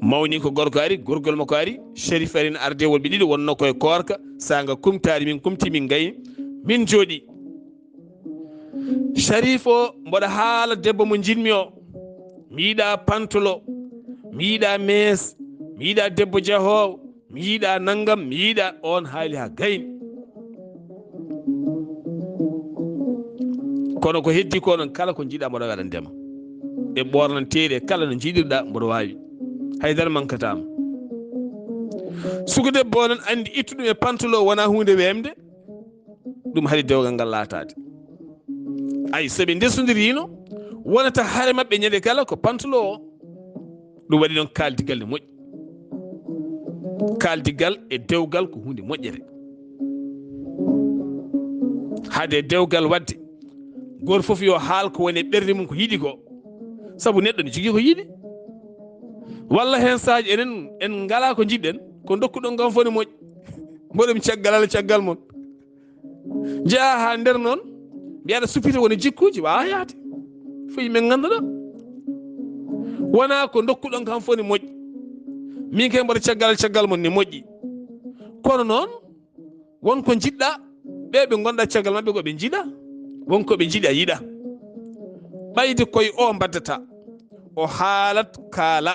Mawni ko gorko ari, gorgol makko ari, Sharif ari no arde worɓe ɗiɗo, wonnoo koye koorka, saanga kumtaari, min kumti, min ngayni, min njooɗi. Sharif o, mboɗo haala debbo mo njiɗmi o, mi yiɗaa pantolo, mi yiɗaa mees, mi yiɗaa debbo jahoowo, mi yiɗaa nanngam, mi yiɗaa, oon haali haa gayni. Kono ko heddi ko noon, kala ko njiɗaa mboɗo waɗande ma. E ɓoornanteeri e kala no njiɗirɗaa mboɗo waawi. Haydara mankataama. Suka debbo o noon anndi ittuɗum e pantolo wonaa huunde weemde. Ɗum haɗi dewgal ngal laataade. Ay, so ɓe ndesondiriino, wonata hare maɓɓe ñande kala ko pantolo o. Ɗum waɗi noon kaaldigal ne moƴƴi. Kaaldigal e dewgal ko huunde moƴƴere. Hade dewgal waɗde, gooto fof yo haal ko woni e ɓernde mum ko yiɗi ko. Sabu neɗɗo ne jogii ko yiɗi. Walla heen saaji enen en ngalaa ko njiɗɗen, ko ndokkuɗon kam fof ne moƴƴi. Mboɗon caggal Allah caggal mon. Njaha haa nder noon, mbiyaɗa suppita woni jikkuuji, waawaa yahde. Fof yimɓe ngannduɗaa. Wonaa ko ndokkuɗon kam fof ne moƴƴi. Min kay mboɗo caggal caggal mon ne moƴƴi. Kono noon, won ko njiɗɗaa, ɓe ɓe ngonɗaa caggal maɓɓe ko ɓe njiɗaa. Won ko ɓe njiɗaa, yiɗaa. Ɓayde koye o mbaddata. O haalat, kaala.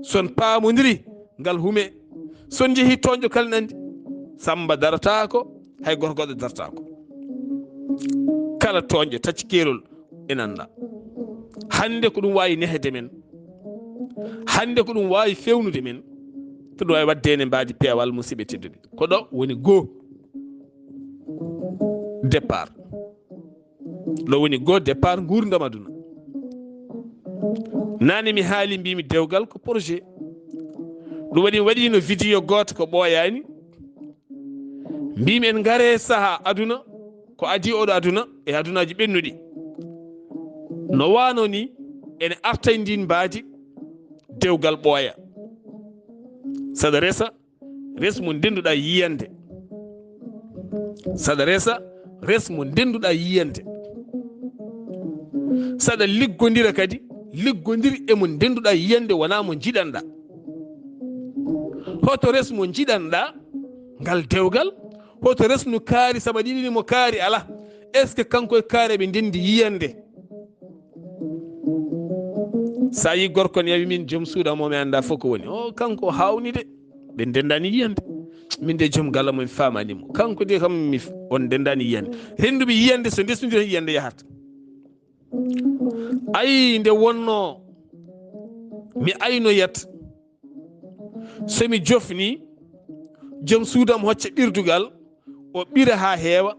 Son paamondiri, ngal hume. Son njehi toonƴo kala ne anndi. Samba darataako, hay gooto goɗɗo darataako. Kala toonƴo tacci keerol ene annda. Hannde ko ɗum waawi nehde men. Hannde ko ɗum waawi fewnude men. To ɗum waawi waɗde ene mbaadi peewal, musidɓe tedduɓe. Ko ɗo woni goo départ. Ɗo woni goo départ nguurndam aduna. Naane mi haali, mbimi dewgal ko projet. Ɗum waɗi, waɗino vidéo gooto ko ɓooyaani. Mbimi en ngare saha aduna, ko adii oɗo aduna e adunaji ɓennuɗi. No wano ni, ene arta e ndin mbaadi dewgal ɓooya. Saɗa resa, res mo ndenduɗaa yiyande. Saɗa resa, res mo ndenduɗaa yiyande. Saɗa liggondira kadi, liggondir e mo ndenduɗaa yiyande, wonaa mo njiɗanɗaa. Hoto res mo njiɗanɗaa ngal dewgal, hoto res no kaari, sabu ɗiɗi ni mo kaari alaa. Est-ce que kanko e kaari ɓe ndendi yiyande? Sa yi gorko ne yawi min joom suudu am o, mi annda fof ko woni. O, kanko o hawni de. Ɓe ndendani yiyande. Min de joom galle mo mi famani mo. Kanko de kam mi f-, on ndendani yiyande. Renduɓe yiyande so ndesnodiri yiyande yahata. Ayi nde wonno mi aynoyat. So mi jofni, Joom suudu am hocca ɓirdugal, o ɓira haa heewa,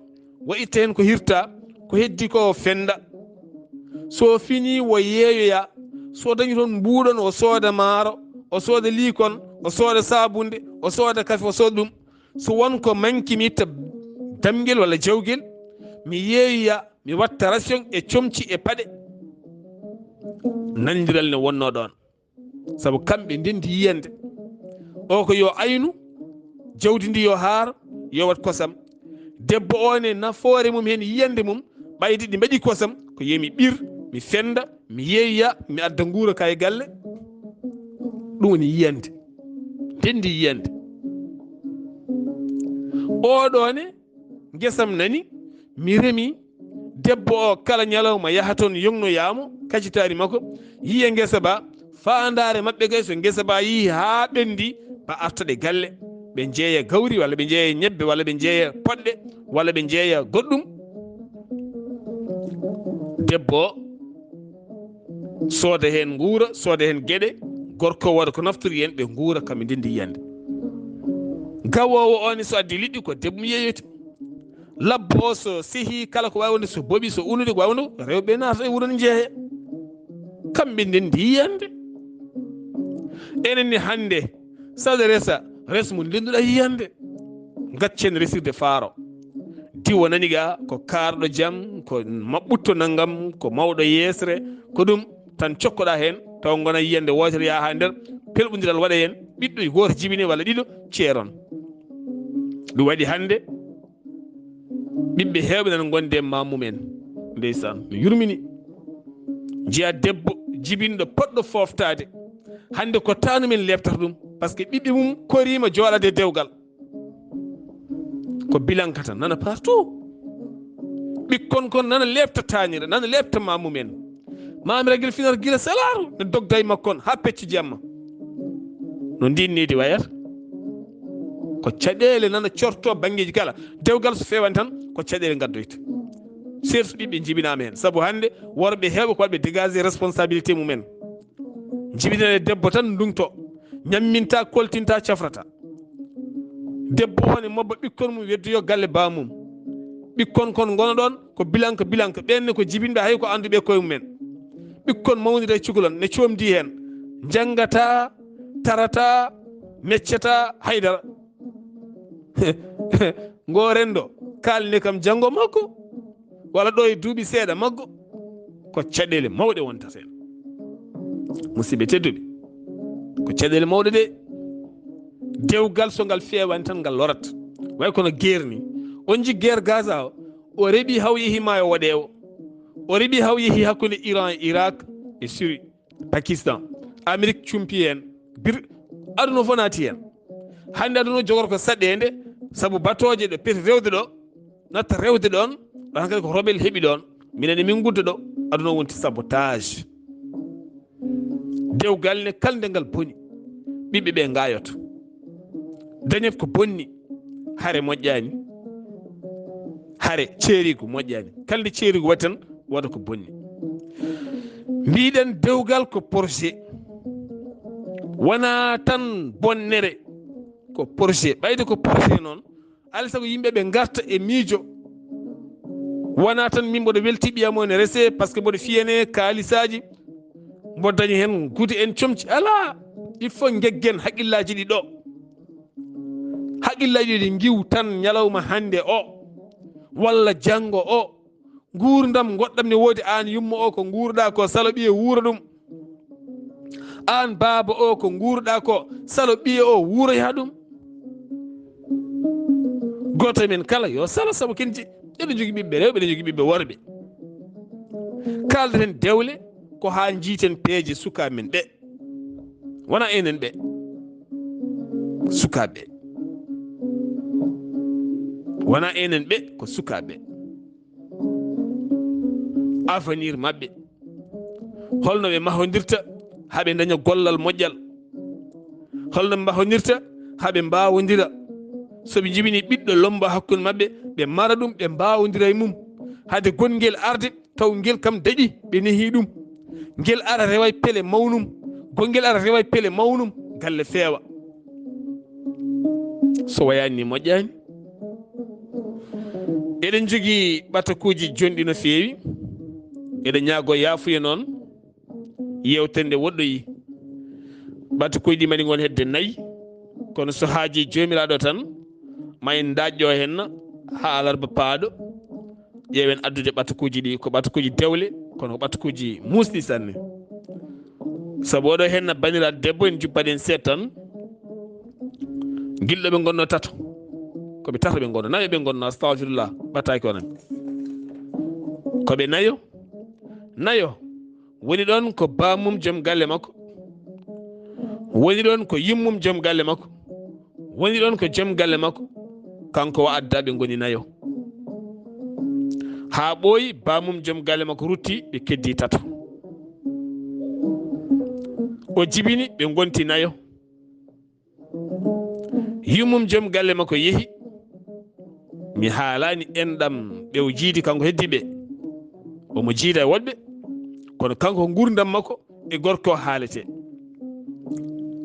o itta heen ko hirta, ko heddi ko o fenda. So o fini, o yeeyoya. So o dañi toon mbuuɗon, o sooda maaro, o sooda liikon, o sooda saabunde, o sooda kafe, o sooda ɗum. So won ko manki, mi itta damngel walla jawgel, mi yeeyoya, mi watta ration e comci e paɗe. Nanondiral ne wonnoo ɗoon. Sabu kamɓe ndenndi yiyannde. O ko yo aynu, jawdi ndi yo haar, yo waɗ kosam. Debbo o ne, nafoore mum heen, yiyannde mum, ɓayde ɗi mbaɗi kosam, ko yo mi ɓir, mi fenda, mi yeeya, mi adda nguura ka e galle. Ɗum woni yiyannde. Ndenndi yiyannde. Oɗo ne, ngesam nani, mi remi. Debbo o kala ñalawma yaha toon, yognoyaamo kacitaari makko, yiya ngesa ba, faandaare maɓɓe kay, so ngesa ba yihi haa ɓenndi, ba arta ɗe galle, ɓe njeeya gawri, walla ɓe njeeya ñebbe, walla ɓe njeeya poɗɗe, walla ɓe njeeya goɗɗum. Debbo o sooda heen nguura, sooda heen geɗe, gorko o waɗa ko naftori heen, ɓe nguura kamɓe ndenndi yiyannde. Gawoowo o ne, so addi liɗɗi, ko debbo mum yeeyoyta. Labbo o so sehi, kala ko waawi wonde, so boɓi, so unude, ko waawi wonde, rewɓe naata e wuro ne njeeya. Kamɓe ndenndi yiyannde. Enen ne hannde, saɗa resa, res mo ndennduɗaa yiyannde. Gaccen resirde faaro. Diwo nani ga, ko kaarɗo jam, ko maɓɓutto nanngam, ko mawɗo yeesre, ko ɗum tan cokkoɗaa heen, taw ngona yiyannde wootere, yaha haa nder, pelɓondiral waɗa heen, ɓiɗɗo gooto jibine walla ɗiɗo ceeron. Ɗum waɗi hannde, ɓiɓɓe heewɓe nana ngondi e maamum en. Ndeysaan, mi yurmini. Njiya debbo jibinɗo, poɗɗo fooftaade. Hannde ko taanu men leeɓtata ɗum, parce que ɓiɓɓe mum koriima jooɗaade e dewgal. Ko bilankata nana partout. Ɓikkon kon nana leeɓta taanira, nana leeɓta maamum en. Maamiragel finata gila salaaru, ne dogda e makkon haa pecci jamma. No ndin needi wayata? Ko caɗeele nana corto banngeeji kala. Dewgal so feewani tan, ko caɗeele ngaddoyta. Surtout ɓiɓɓe njibinaama heen. Sabu hannde, worɓe heewɓe ko waɗɓe dégager responsabilité mum en. Njibinane debbo tan ndungto. Ñamminta, koltinta, cafrata. Debbo o ne mobba ɓikkon mum, weddoyo galle baamum. Ɓikkon kon ngona ɗoon ko bilanka, bilanka. Ɓeen ne ko jibinɓe, hay ko annduɓe koye mumen. Ɓikkon mawnira e cukalon, ne coomdi heen. Njanngata, tarata, meccata haydara. Ngo renndo, kaalne kam janngo makko, walla ɗo e duuɓi seeɗa makko, ko caɗeele mawɗe wontata heen. Musidɓe tedduɓe, ko caɗeele mawɗe de. Dewgal, so ngal feewani tan, ngal lorat. Way kono guerre ni. On nji guerre Gaza o, o reɓi haw yehi maayo woɗeewo. O reɓi haw yehi hakkunde Iran e Irak e Syrie, Pakistan. Amérique cumpi heen. Bir-, aduna fof naati heen. Hannde aduna o jogorko saɗeende, sabu batooje ɗe peti rewde ɗo, natta rewde ɗoon, ɗo hankadi ko rebel heɓi ɗoon. Minen e min ngudda ɗo, aduna o wonti sabotage. Dewgal ne, kala nde ngal boni, ɓiɓɓe ɓe ngaayoto. Dañat ko bonni, hare moƴƴaani, hare ceeriigu moƴƴaani. Kala nde ceeriigu waɗi tan, wooda ko bonni. Mbiɗen dewgal ko projet. Wonaa tan bonnere, ko projet. Ɓayde ko projet noon, alaa sago yimɓe ɓe ngarta e miijo. Wonaa tan min mboɗo welti ɓiyam o ne rese, parce que mboɗo fiyane kaalisaaji, mboɗo dañi heen gude en comci. Alaa, il faut njeggen haqqillaaji ɗi ɗo. Haqqillaaji ɗi ngiw tan ñalawma hannde o, walla janngo o. Nguurndam ngoɗɗam ne woodi, aan yumma o ko nguurɗaa ko, salo ɓiye wuura ɗum. Aan baaba o ko nguurɗaa ko, salo ɓiye o wuuroya ɗum. Gooto e men kala yo salo, sabu ken ji-, eɗen njogii ɓiɓɓe rewɓe, eɗen njogii ɓiɓɓe worɓe. Kaaldaten dewle ko haa njiiten peeje sukaaɓe men ɓe. Wonaa enen ɓe, sukaaɓe. Wonaa enen ɓe, ko sukaaɓe. Avenir maɓɓe. Holno ɓe mahondirta haa ɓe daña gollal moƴƴal? Holno ɓe mahondirta haa ɓe mbaawondira? So ɓe njibini ɓiɗɗo lombo hakkunde maɓɓe, ɓe mara ɗum, ɓe mbaawondira e mum. Hade gongel arde, taw ngel kam daɗi, ɓe nehi ɗum. Ngel ara rewa e pele mawnum, gongel ara rewa e pele mawnum, galle feewa. So wayaani ni moƴƴaani. Eɗen njogii ɓatakuuji jonɗi no feewi. Eɗen ñaagoo yaafuya noon. Yewtere nde woɗɗoyi. Ɓatakuuji ɗi mbaɗi ngon hedde nayi. Kono so haajii Joomiraaɗo tan, ma en ndaƴƴo heen haa alarba paaɗo. Ƴeewen addude ɓatakuuji ɗi, ko ɓatakuuji dewle, kono ko ɓatakuuji muusɗi sanne. Sabu oɗo heen na banniraaɗo debbo, en juppaɗen seeɗa tan. Gilɗo ɓe ngonnoo tato. Ko ɓe tato ɓe ngonnoo, nayo ɓe ngonnoo, astagfirullah, ɓattaaki onon. Ko ɓe nayo, nayo. Woni ɗoon ko baamum joom galle makko. Woni ɗoon ko yummum joom galle makko. Woni ɗoon ko joom galle makko. Kanko o adda ɓe ngoni nayo. Haa ɓooyi, baamum joom galle makko rutti, ɓe keddi tato. O jibini, ɓe ngonti nayo. Yummum joom galle makko yehi. Mi haalaani enɗam ɓe o jiidi kanko heddi ɓe. Omo jiida e woɗɓe. Kono kanko ko nguurndam makko e gorko o haalete.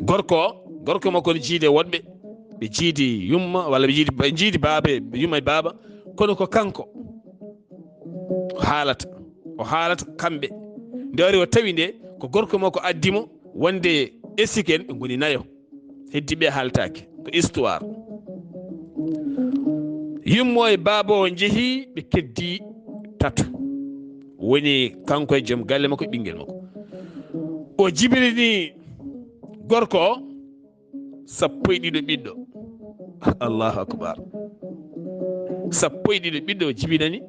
Gorko o, gorko makko no jiidi e woɗɓe. Ɓe jiidi yumma walla ɓe jiidi, ɓe jiidi baaba e yumma e baaba. Kono ko kanko haalata. O haalata kamɓe. Nde wari o tawi nde ko gorko makko addi mo wonde esike en ɓe ngoni nayo. Heddi ɓe haaltaake. Ko histoire. Yummo e baaba o njehi ɓe keddi tato. Woni kanko e joom galle makko e ɓinngel makko. O jibinani gorko o sappo e ɗiɗo ɓiɗɗo. Allahu akbar. Sappo e ɗiɗo ɓiɗɗo o jibinani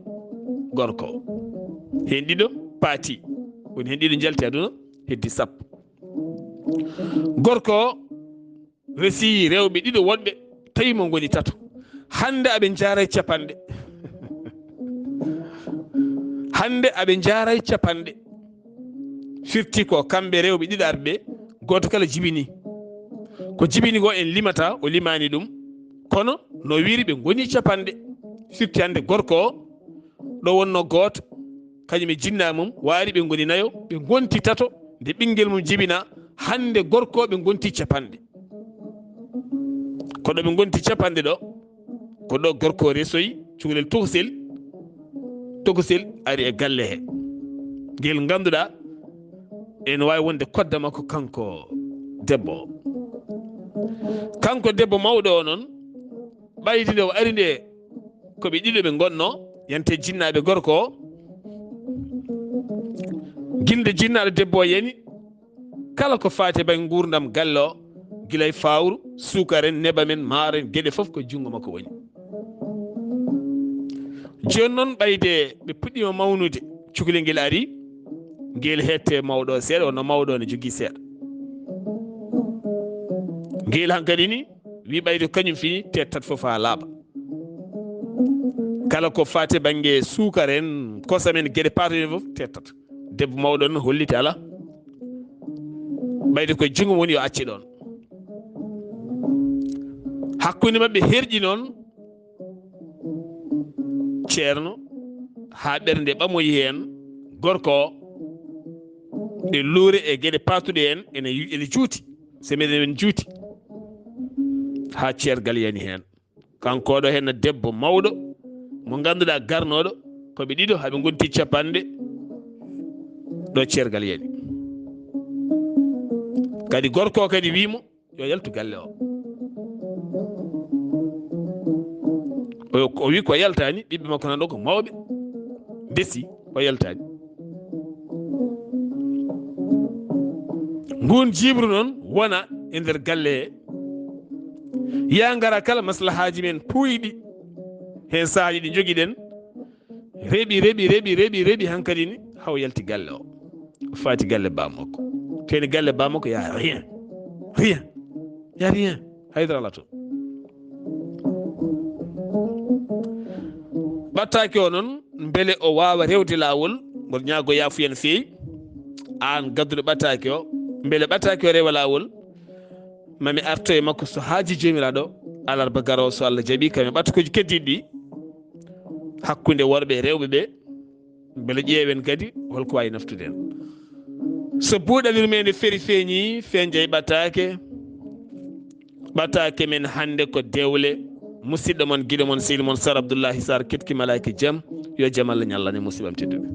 gorko o. Heen ɗiɗo paati. Woni heen ɗiɗo njalti aduna, heddi sappo. Gorko o resi rewɓe ɗiɗo woɗɓe, tawi mo ngoni tato. Hannde aɓe njaaray capanɗe. Hannde aɓe njaaray capanɗe. Firti ko kamɓe rewɓe ɗiɗo arɓe, gooto kala jibini. Ko jibini ko en limata, o limaani ɗum. Kono no wiiri ɓe ngoni capanɗe. Firti hannde gorko o, ɗo wonno gooto, kañum e jinna mum, waari ɓe ngoni nayo, ɓe ngonti tato, nde ɓinngel mum jibina, hannde gorko ɓe ngonti capanɗe. Ko ɗo ɓe ngonti capanɗe ɗo, ko ɗo gorko o resoyi cukalel tokosel, tokosel ari e galle he. Ngel ngannduɗaa ene waawi wonde kodda makko kanko debbo o. Kanko debbo mawɗo o noon, ɓaydi nde o ari nde, ko ɓe ɗiɗo ɓe ngonnoo, yante jinnaaɓe gorko o. Gilde jinnaaɗo debbo o yani, kala ko faati e bannge nguurndam galle o, gila e fawru, suukar en, nebam en, maaro en, geɗe fof ko junngo makko woni. Jooni noon, ɓayde ɓe puɗɗiima mawnude, cukalel ngel ari, ngel heette mawɗo o seeɗa, wonno mawɗo o ne jogii seeɗa. Ngel hankadi ni, wi ɓayde kañum fini, teettat fof haa laaɓa. Kala ko faati e bannge suukar en, kosam en, geɗe paatuɗe fof, teettat. Debbo mawɗo on holliti alaa. Ɓayde ko junngo woni yo acce ɗoon. Hakkunde maɓɓe herƴi noon, ceerno, haa ɓernde ɓamoyi heen, gorko o, e luure e geɗe paatuɗe heen, ene, ene juuti, semaine en juuti, haa ceergal yani heen. Kanko ɗo heen debbo mawɗo, mo ngannduɗaa garnooɗo, ko ɓe ɗiɗo, haa ɓe ngonti capanɗe, ɗo ceergal yani. Kadi gorko o kadi wii mo, yo yaltu galle o. O, o wi ko yaltaani, ɓiɓɓe makko nan ɗo ko mawɓe, ndesi, o yaltaani. Ngun jiibru noon wona e nder galle he. Yaa ngara kala maslahaaji men puuyɗi, heen sahaaji ɗi njogiɗen, reɓi, reɓi, reɓi, reɓi, reɓi, hankadi ni, haw yalti galle o. Faati galle baa makko. Teeni galle baa makko, y a rien. Rien. Y a rien. Haydara alaa toon. Ɓattaake o noon, mbele o waawa rewde laawol, mboɗo ñaago yaafuya no feewi. Aan gadduɗo ɓattaake o, mbele ɓattaake o rewa laawol, mami arto e makko so haaji Joomiraaɗo, alarba garoowo so Allah jaɓi, kam e ɓattakuuji keddiiɗi ɗi, hakkunde worɓe e rewɓe ɓe, mbele ƴeewen kadi holko waawi naftude en. So buuɗal yurmeende feri feeñi, fenja e ɓattaake, Ɓataake men hannde ko dewle. Musidɗo mon, giɗo mon, sehil mon, Sar Abdullahi Sar, ketki malaaki jam. Yo jam Allah ñallan e musiɓam tedduɓe.